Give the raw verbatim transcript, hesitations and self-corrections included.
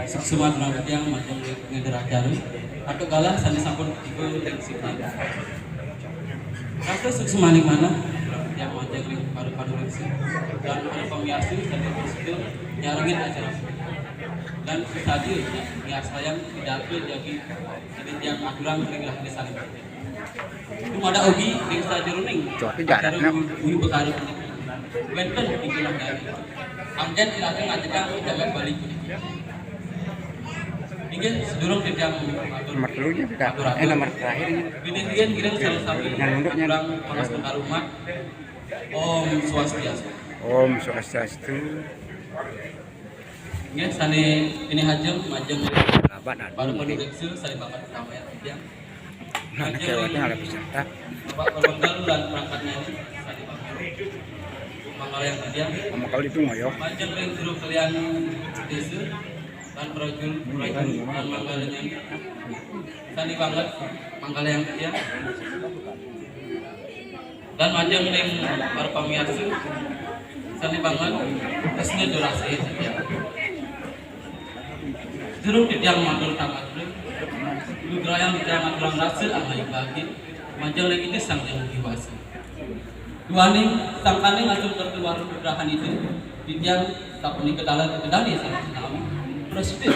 Suksma titiang majeng ring ngeder acara. Antuk galah sané sampun tiba ring sini. Rasa suksma ning manah titiang majeng ring para panuréksa lan para pamiarsa sané sedeng nyarengin acara. Lan sasaja miarsayang pidarta jagi sané titiang aturang ring rahina sané. Dumadak ugi ring sajeroning acara Buyu Betara puniki wénten inggih mangdani. Anggén iraga ngajegang jagat Bali puniki. Inggih, sadurung titiang matur, nomor telunya sudah. Matur atur. Eh, nomor terakhirnya. Pininggihan kirang sareng sami. Yang nunduknya. Kurang pangastuti umat. Om Swastiastu. Om Swastiastu. Nggih, sané pinih ajeng majeng. Laban anu para panuréksa sané banget utama ya, titiang. Nah, ajeng kelewatnya ada peserta. Bapak Permendal lan perangkatnya ini sané banget. Manggalayang titiang. Sama kali itu ngoyok. Majeng ring juru kelian désa lan prajul prajul lan manggalayang. Sané banget manggalayang titiang. Lan majeng ring para pamiarsa sané banget tresna durasa titiang. Durung titiang matur tanggatur, lugrayang titiang ngaturang rasa angayubagia majeng ring Ida Sang Hyang Widhi Wasa. Duaning sangkaning atur keluar nugrahan Ida, titiang sapunika taler kedani sané sinawi prasida.